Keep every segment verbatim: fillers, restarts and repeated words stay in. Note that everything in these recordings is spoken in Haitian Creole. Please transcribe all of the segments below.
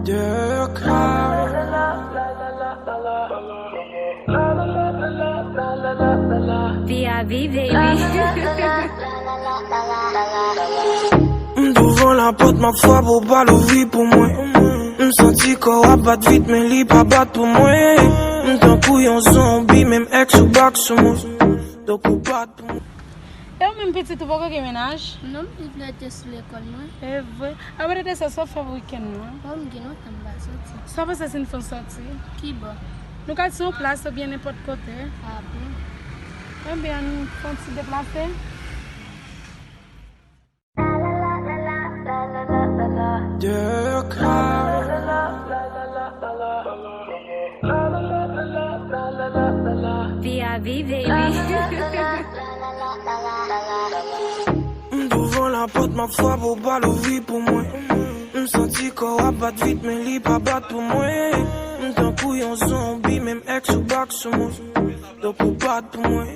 De ka. P I V, baby. M douvan lapòt, m ap frape, w pa louvri pou mwen. M santi kò w ap bat vit, men li pa bat pou mwen. M tankou yon zonbi, menm èks ou bak sou mwen. Donk ou bat pou mwen. E ou menm pitit, ou poko gen mennaj? Non, m vin rete sou lekòl mwen. E vre? Apre de sa, sa w fè wikenn nan? Bon, m gen lontan m pa soti. Sa w panse si n fè yon sòti? Ki bò? Nou ka al sou yon plas oubyen nenpòt kote. A bon? Ebyen, ann fè yon ti deplase. De ka. P I V, baby. M douvan lapòt, m ap frape, w pa louvri pou mwen. M santi kò w ap bat vit, men li pa bat pou mwen. M tankou yon zonbi, menm èks ou bak sou mwen. Donk ou bat pou mwen.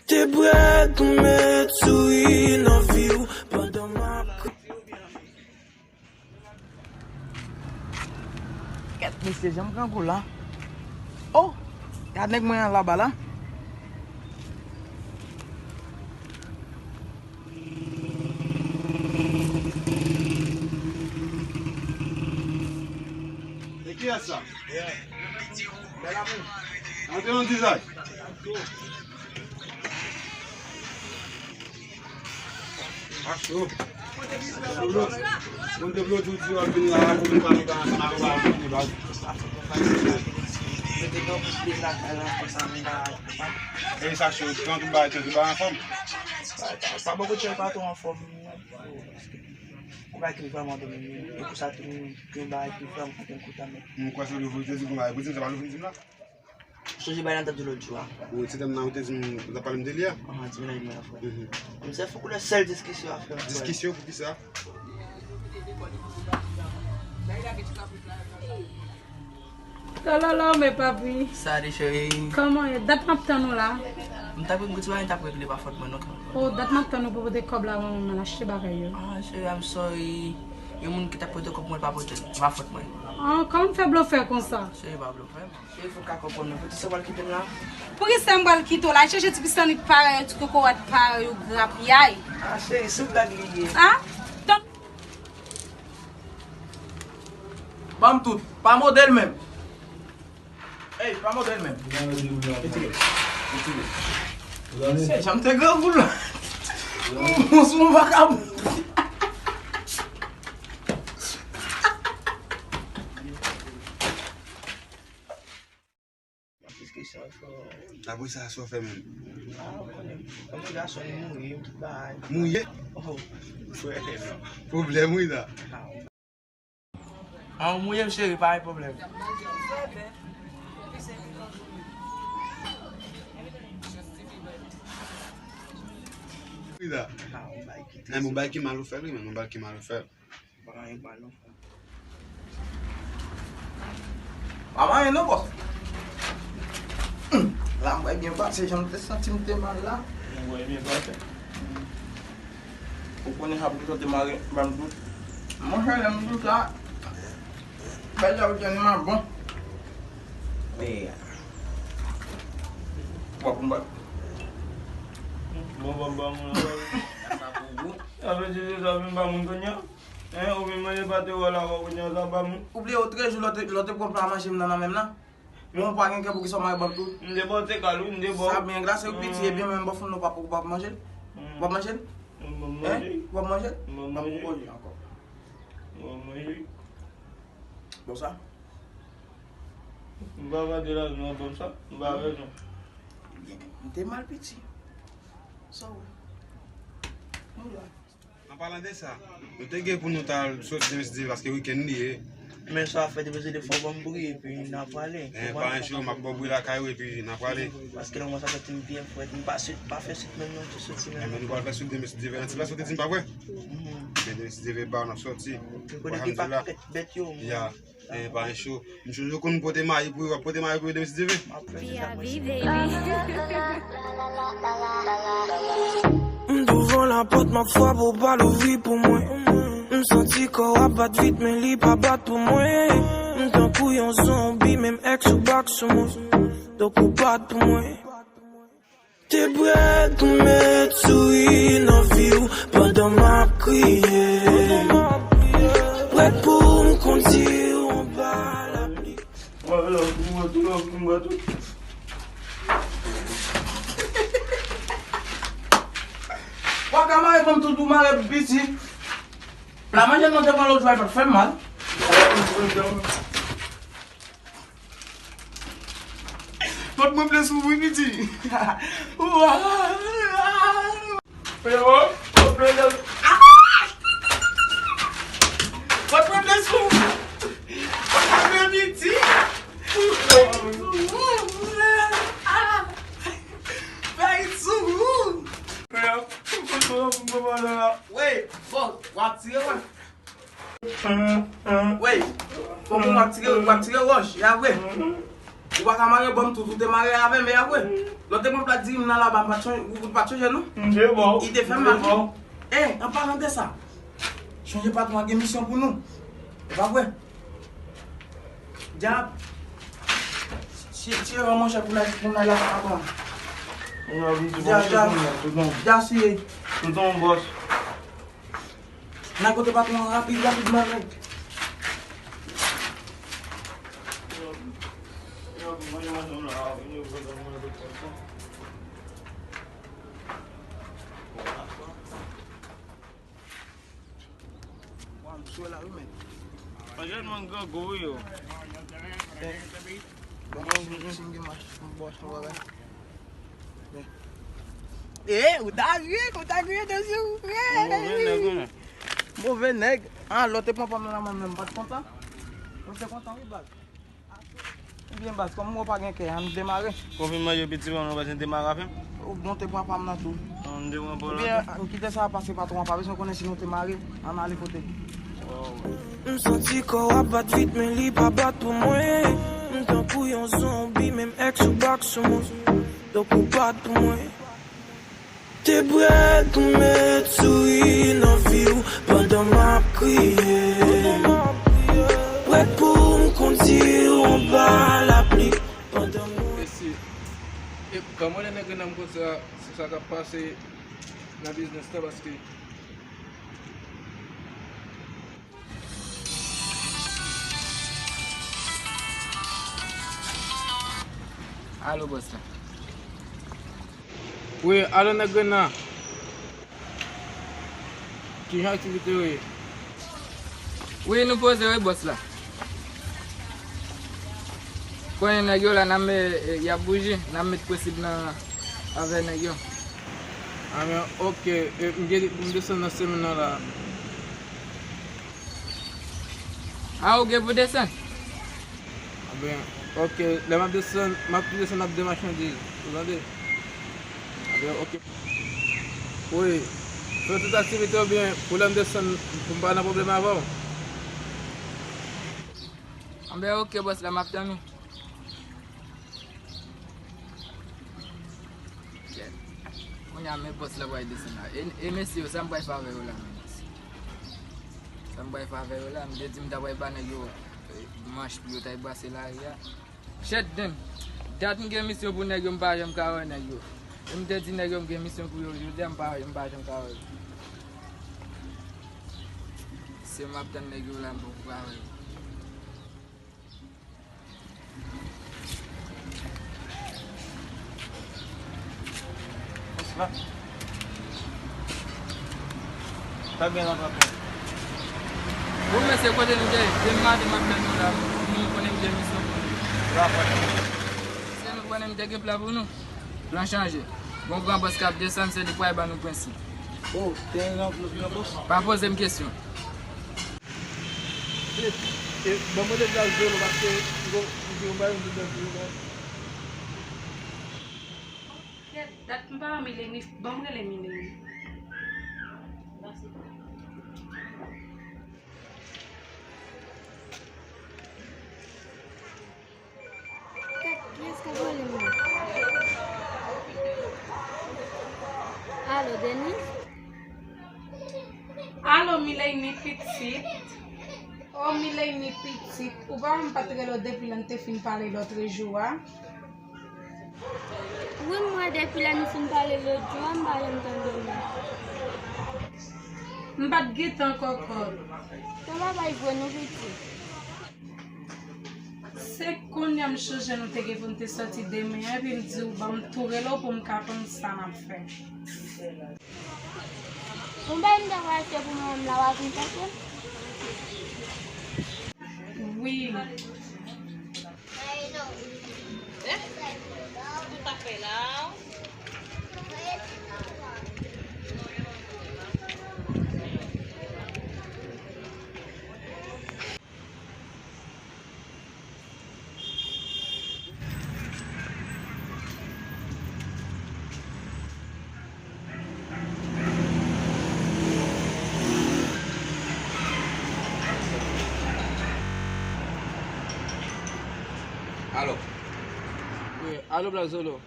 Te prèt pou met souri nan vi w pandan m ap kri. Kèt, mesye, jan m grangou la. Oh! Gad nèg mwen an laba la. E kiyès sa? Antre nan dizay. Ak cho. Moun te blote w di w ap vin la, pou vin pale ansanm avè w, pa vin pale. E sa cho, tout bagay, tout bagay anfòm? Pa, pa, pa, bon, kote pa twò anfòm, non. Ou pa ekri vrèman domine. E pou sa tou, gen bagay ki vrèman kontan kout a men. M kwè se louvri, te di gon bagay pou di m, se pa louvri di m la. Sonje bagay nan tèt ou lòt jou a. Wi, se tèm nan ou te di m, ou t ap pale m de li a. Ahan, ti mennaj mwen an, frè. Mhm. M se fou koulè sèl diskisyon a fè, frè. Diskisyon pou ki sa? Tololo, men papi. Sa de cheri. Kòman ye? Dat m ap tann ou la. M t ap regle ti bagay, m t ap regle pa fòt mwen non. Oh, dat m ap tann ou pou pote kòb la ban mwen, m al achte bagay yo. Ah, cheri, I'm sorry. Yon moun ki t ap pote kòb mwen pa pote, pa fòt mwen. Ah, kòman w fè blofè konsa? Cheri, pa blofè. Cheri, fò w ka konprann mwen. Poukisa w pral kite m la? Poukisa m pral kite w la? Al chèche ti pisanik parèy yo, ti kokorat parèy yo, grapyay. Ah, cheri, sou blag li ye. Ah? Tan- Ban m tout. Pa mòde l menm. Ey, pa mòde l menm. Retire. Retire. Se jan m te grangou la. Ou sou yon vakabon. Apre sa, sa w fè menm? Ah, ou konnen, kòm ti gason, li mouye, tout bagay. Mouye? Oh. Frè, pwoblèm wi la. Ah, ou mouye m cheri, pa gen pwoblèm. Wi la. Ah, ou bay ki triste. Eh, men ou bay ki mal ou fè l wi, men ou bay ki mal ou fè l. Pa gen anyen k mal non, frè. Pa gen anyen non, bòs. Hmm. La, m wè byen pase, jan m te santi m te mal la. M wè byen pase. Ou konnen sa pou te mare, ban m tout. Monchè, lè m tout la, bèl jan ou tande m a bon. Men, w ap konprann. Bon, bon, bon, bon. Sa pou ou. Sa vle di se sa vin ba moun kounye a? Hein, ou vin manje pate wè la, wè kounye a sa ba moun. Ou bliye ou trèz jou lè w te, lè w te pran pla manje m nan nan men m nan? Bon, ou pa gen kè pou ki sa w mare ban m tout? M te ba w te kal wi, m te ba w. Sa byen glase wi piti, ebyen menm bòf nou pa pou w pa manje l? W ap manje l? M ap manje. Hein? W ap manje l? M ap manje. M ap manje ankò. M ap manje. Bon sa? M pa gade la, non, bon sa. M pa wè non. M te mal piti. Sa w wè? Nou la. An palan de sa, nou te gen pou nou t al soti demen si Dye vle, paske wikenn li ye. Men sa fè demen si Dye fò w ban m bri, epi n a prale. Eh, pa gen cho, m ap ba w bri lakay ou, epi n a prale. Paske lè mwen sa fè ti m byen frèt, m pa sot, pa fè sot menm non, tou soti menm. Eh, men nou pral fè sot demen si Dye vle, nan ti plas ou te di m pa vre? Mhm. Men demen si Dye vle ba w, n ap soti. Kote ki pa fèt bèt yo. Ya. Eh, pa gen cho. M sonje w konn pote mayi pou yo, w ap pote mayi pou yo demen si Dye vle. P I V, baby. M douvan lapòt, m ap frape, w pa louvri pou mwen. M santi Kò w ap bat vit, men li pa bat pou mwen. M tankou yon zonbi, menm èks ou bak sou mwen. Donk ou bat pou mwen. Te prèt pou met souri nan vi w pandan m ap kriye. Prèt pou m kondi w anba lapli. Wa ka mare fanm tout ou mare piti. Pla manje nan devan lòt jou a pa t fè m mal. Pot mwen ple sou wi piti. Frero, pot mwen ple. Pot mwen ple sou. Pot mwen ple piti. Fè it sou. Frero, pot mwen ple. Wey, bon, w ap tire, wè. Wey, fòk ou ap tire, ou ap tire wòch, e apre? Ou pa ka mare bò m tout, ou te mare avè m, e apre? Lè w te pran plat diri m nan laba, m pa t chonje, ou pa t chonje, non? M te ba w. Li te fè m mal. M te ba w. E, an palan de sa, chonje patwon an gen misyon pou nou. E pa vre? Dyab. Ti-, tire yon manchèt pou n al, pou n al la patwon an. Dyab, dyab. Dyab siye. Toutan yon bòs. N a kote patwon an rapid, rapidman, nèg. Wa, m sou la, wi, men. Anjèlman grangou, wi, yo. Bon, si m gen mach, m bò, m bagay. E, ou ta ri, ou ta ri de sou. Move nèg, wi, men. Move nèg. A, lè w te pran pa m nan la, mwen menm, m pa t kontan. Mwen te kontan, wi, baz. Ebyen, baz, kòm mwen pa gen kè, ann demare. Konfime yo, piti, mwen pa t demare avè m. Ou monte pran pa m nan tou. Ann devan pa la. Ebyen, ann kite sa pase, patwon an pa bezwen konnen si nou te mare. Ann ale kote. M santi kò w ap bat vit, men li pa bat pou mwen. M tankou yon zonbi, menm èks ou bak sou mwen. Donk ou bat pou mwen. Te prèt pou met souri nan vi w pandan m ap kriye. Prèt pou m kondi w anba lapli pandan m. Mesye, e, ban mwen lè nèg nan m konsa, se sa k ap pase nan biznis la, paske Alo, bòs la. Wi, alo, nèg grenn nan. Kijan aktivite yo ye? Wi, nou poze, wi, bòs la. Konnen nèg yo la, n ap met, e, y ap bouji, n ap met presib nan avè nèg yo. A, men, oke, e, m gen pou m desann nan semèn nan la. A, ou gen pou desann? Anben, oke, lè m ap desann, m ap desann ap de machandiz, ou tande? Anben, oke. Wi, fè tout aktivite w byen, pou lè m desann, pou m pa nan pwoblèm avè w. Anben, oke, bòs la, m ap tann ou. Kounye a, men bòs la pral desann la. E, e mesye yo, sa m pral fè avè yo la, men mesye? Sa m pral fè avè yo la? M te di m ta pral ba nèg yo, e, manch pou yo t al brase lari a. Shit, dan. Dat m gen misyon pou nèg yo, m pa janm ka wè nèg yo. E m te di nèg yo m gen misyon pou yo, jodi a m pa, m pa janm ka wè yo. Se m ap tann nèg yo la, m poko ka wè yo. Sa gen nan patwon? Bon, mesye, kote nou te ye? Depi maten m ap tann nou la, nou konnen m gen misyon pou nou. Sa fè. Se nou konnen m te gen plan pou nou. Plan chanje. Gon gran bòs k ap desann, se li k pral ban nou prensip. Oh, te gen gran, gran bòs? Pa poze m kesyon. E, e, ban mwen de glas dlo, paske m gon, m gon bagay m vin bèl pou yo, men. Kèt, dat m pa wè Mileni, ban m rele Mileni. Kèt, kiyès k ap rele m nan? Alo, Denis? Alo, Mileni, Pitit. O Mileni pitit, ou pa wè m pa t rele w depi lè n te fin pale lòt jou a? Wi, m wè depi lè nou fin pale lòt jou a, m pa janm tande w. M pa t gen tan kòkòt. Ton bagay vre nou pitit. Se kounye a m chonje nou te gen pou n te sòti demen an, epi m di w ban m tou rele w pou m ka konn sa n ap fè. Bon, bay m ta pral achte pou mwen menm la, w ap vin chache? Wi. Eh? Ou pa fè la? Alo. Wi, alo, Black Zolo.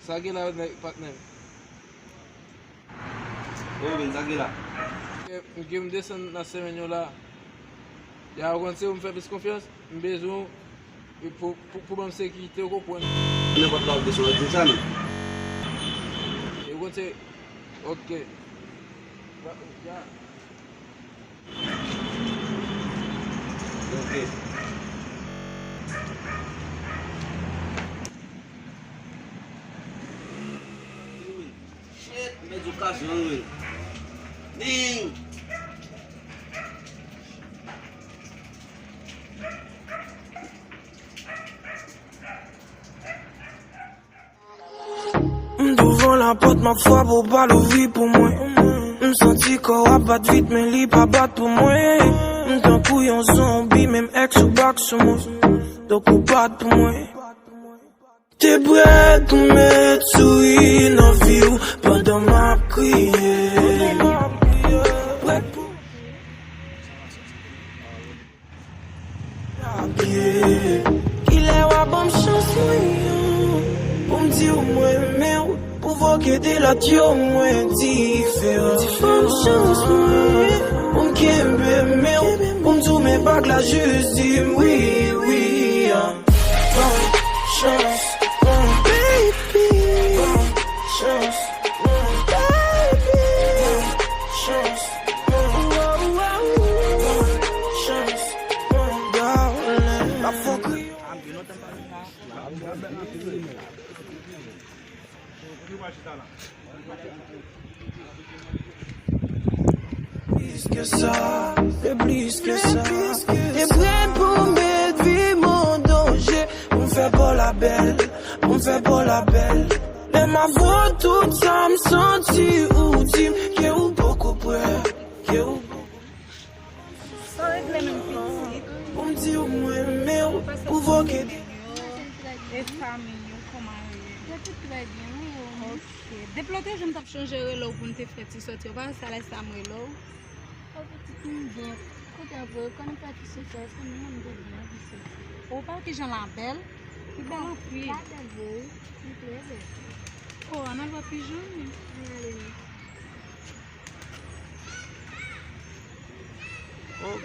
Sa gen la, nèg, patnè m? Wi, men sa gen la. E, m gen m desann nan semèn yo la. Ya, ou konn se ou m fè plis konfyans, m bezwen w pou, pou, pou ban m sekirite, ou konprann. Nenpòt la ou bezwen w di m sa, non. E ou konn se, ok. Ya. Ok. Shit, m pèdi okazyon an, wi. Ding! M douvan lapòt, m ap frape, w pa louvri pou mwen. M santi kò w ap bat vit, men li pa bat pou mwen. M tankou yon zonbi, menm èks ou bak sou mwen. Donk ou bat pou mwen. Te prèt pou met souri nan vi w pandan m ap kriye. Prèt pou Kilè w a ban m chans mwen pou m di w mwen renmen w, pwovoke de lòt yo mwen diferan. Ban m chans mwen pou m kenbe men w, pou m di w men bag la jis di m wi, wi. Ban m chans mwen, baby. Ban m chans mwen, baby. Ban m chans mwen, wow, wow, wow. Ban m chans mwen, darling. N ap fè w kriye. Plis ke sa, e plis ke sa. Te prèt pou m met vi m an danje, pou m fè pa w labèl, pou m fè pa w labèl. Lè m ap voye tout sa m santi, ou di m ke ou poko prè, ke ou poko. Sa regle menm pitit. Pou m di w mwen renmen w, pwovoke. E fanmi yo, kòman yo ye? Yo tout trè byen, wi, yo menm. Ok. Depi lòt jou m t ap chonje rele w pou n te fè ti sòti. Ou pa wè sa lè sa m rele w? O pitit, m byen. Kote w ap voye? Kòm nou fè ti sòti, èske nou menm nou te byen, ti sòti? Ou pa wè kijan l bèl? Li bèl anpil. Li bèl vre, wi. Li trè bèl. O, ann al wè pijan, wi. Ann ale, wi. Oh.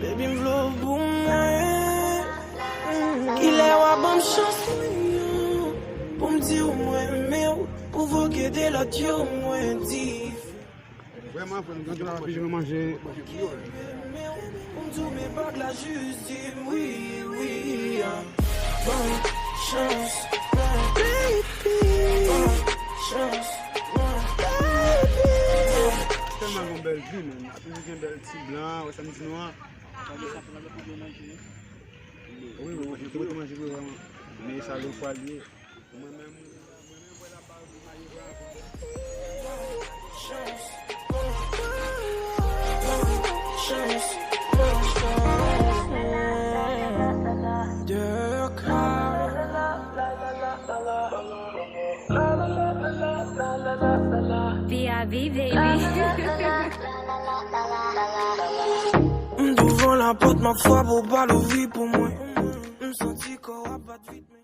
Baby, m vle w pou mwen. Kilè w a ban m chans mwen pou m di w mwen renmen w, pwovoke de lòt yo mwen diferan. Vrèman, frè m, gen dwa pijan manje. Pou m di w men bag la jis di m wi, wi, ah. Ban m chans mwen, baby. Ban m chans mwen, baby. Tèlman gen bèl vi, men. Ap toujou gen bèl ti blan, wè sa m di nou an. Wi, wi, manje, wi, manje, wi, vrèman. Men sa gen fwa l ye. Mwen menm, mwen menm, mwen la pa. P I V, baby. M douvan lapòt, m ap frape, w pa louvri pou mwen. M santi kò w ap bat vit.